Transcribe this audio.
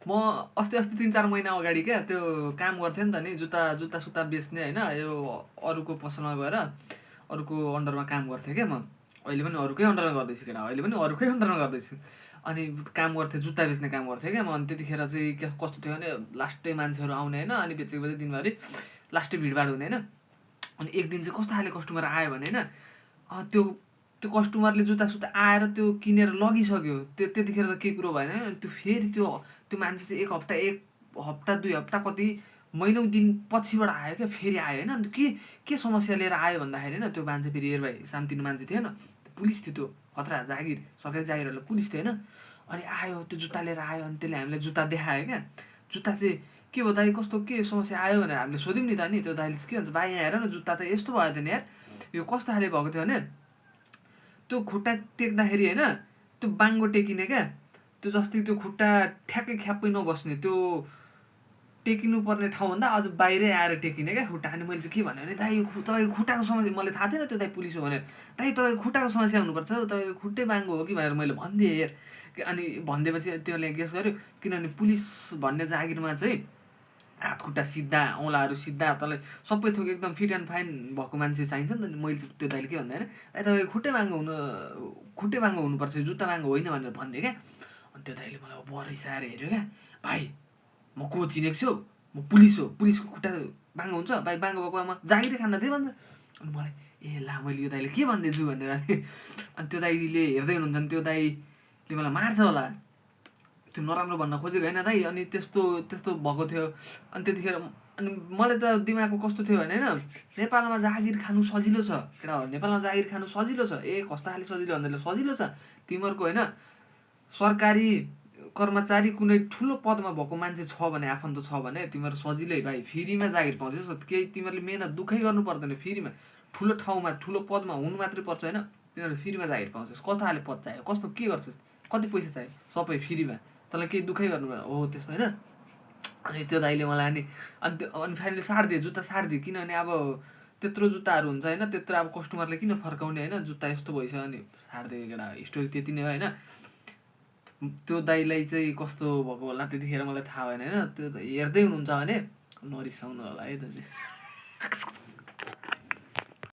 म अस्ति 3-4 महिना अगाडि क्या त्यो काम गर्थेँ नि त नि जुत्ता सुत्ता बेच्ने होइन, यो अरूको पसलमा गएर अरूको अन्डरमा काम गर्थेँ क्या म। अहिले पनि अरूकै अन्डरमा गर्दैछु केटा, अहिले पनि अरूकै अन्डरमा गर्दैछु। अनि काम गर्थेँ, जुत्ता बेच्ने काम गर्थेँ क्या म। अनि त्यतिखेर चाहिँ कस्तो थियो भने लास्टै मान्छेहरू आउने होइन, अनि बेचेपछि दिनभरि लास्टै भिडभाड हुने होइन। अनि एक दिन चाहिँ कस्तो खाले कस्टमर आयो भने होइन, त्यो त्यो कस्टमरले जुत्ता सुत्ता आएर त्यो किनेर लगिसक्यो, त्यतिखेर त केही कुरो भएन होइन। त्यो फेरि त्यो मान्छे चाहिँ एक हप्ता 2 हप्ता कति महिनौँ दिन पछिबाट आयो क्या, फेरि आयो होइन। अन्त के समस्या लिएर आयो भन्दाखेरि होइन, त्यो मान्छे फेरि हेर भाइ सानोतिनो मान्छे थिएन, पुलिस थियो, त्यो खतरा जागिर सरकारी जागिरहरूलाई पुलिस थियो होइन। अनि आयो त्यो जुत्ता लिएर आयो, अनि त्यसले हामीलाई जुत्ता देखायो क्या। जुत्ता चाहिँ के भयो दाइ, कस्तो के समस्या आयो भनेर हामीले सोध्यौँ नि त नि। त्यो दाइले के भन्छ, भाइ यहाँ हेर न जुत्ता त यस्तो भयो त नि यार, यो कस्तो खाले भएको थियो भने त्यो खुट्टा टेक्दाखेरि होइन, त्यो बाङ्गो टेकिने क्या, त्यो जस्तै त्यो खुट्टा ठ्याक्कै ख्याप्पै नबस्ने, त्यो टेकिनुपर्ने ठाउँभन्दा अझ बाहिरै आएर टेकिने क्या खुट्टा। अनि मैले चाहिँ के भने दाइ तपाईँको खुट्टाको समस्या, मलाई थाहा थिएन त्यो दाइ पुलिस हो भनेर। दाइ तपाईँको खुट्टाको समस्या हुनुपर्छ, तपाईँको खुट्टै बाङ्गो हो कि भनेर मैले भनिदिएँ हेर। अनि भनिदिएपछि त्यसले गेस गर्यो, किनभने पुलिस भन्ने जागिरमा चाहिँ हात खुट्टा सिधा, औँलाहरू सिधा, तँलाई सबै थोक एकदम फिट एन्ड फाइन भएको मान्छे चाहिन्छ नि त। मैले त्यो दाइले के भन्दा होइन, तपाईँको खुट्टै बाङ्गो हुनुपर्छ, जुत्ता बाङ्गो होइन भनेर भनिदिएँ क्या। अनि त्यो दाइले मलाई बर रिसाएर हेऱ्यो क्या, भाइ म को चिनेको छु, म पुलिस हो, पुलिसको खुट्टा बाङ्गो हुन्छ, भाइ बाङ्गो भएको आमा जागिरै खान दे भन्छ। अनि मलाई ला मैले यो दाइले के भन्दैछु भनेर। अनि त्यो दाइले हेर्दै हुनुहुन्छ, अनि त्यो दाइले मलाई मार्छ होला, त्यो नराम्रो भन्न खोजेको होइन दाइ। अनि त्यस्तो भएको थियो। अनि त्यतिखेर अनि मलाई त दिमागको कस्तो थियो भने होइन, नेपालमा जागिर खानु सजिलो छ केटा, नेपालमा जागिर खानु सजिलो छ। कस्तो खाले सजिलो भन्दाखेरि सजिलो छ, तिमीहरूको होइन सरकारी कर्मचारी कुनै ठुलो पदमा भएको मान्छे छ भने, आफन्त छ भने तिमीहरू सजिलै भाइ फ्रीमा जागिर पाउँदैछ। केही तिमीहरूले मेहनत दुःखै गर्नु पर्दैन, फ्रीमा ठुलो ठाउँमा ठुलो पदमा हुनु मात्रै पर्छ होइन, तिनीहरू फ्रीमा जागिर पाउँछस्। कस्तो खाले पद चाहियो, कस्तो के गर्छस्, कति पैसा चाहियो, सबै फ्रीमा, तँलाई केही दुःखै गर्नु पर्दैन हो त्यस्तो होइन। अनि त्यो दाइले मलाई अनि फाइनली साटिदियो, जुत्ता साटिदियो। किनभने अब त्यत्रो जुत्ताहरू हुन्छ होइन, त्यत्रो अब कस्टमरले किन फर्काउने होइन, जुत्ता यस्तो भइसक्यो। अनि साटिदियो केटा, स्टोरी त्यति नै हो होइन। त्यो दाइलाई चाहिँ कस्तो भएको होला त्यतिखेर मलाई थाहा भएन होइन। त्यो हेर्दै हुनुहुन्छ भने नरिसाउनु होला है दाजु।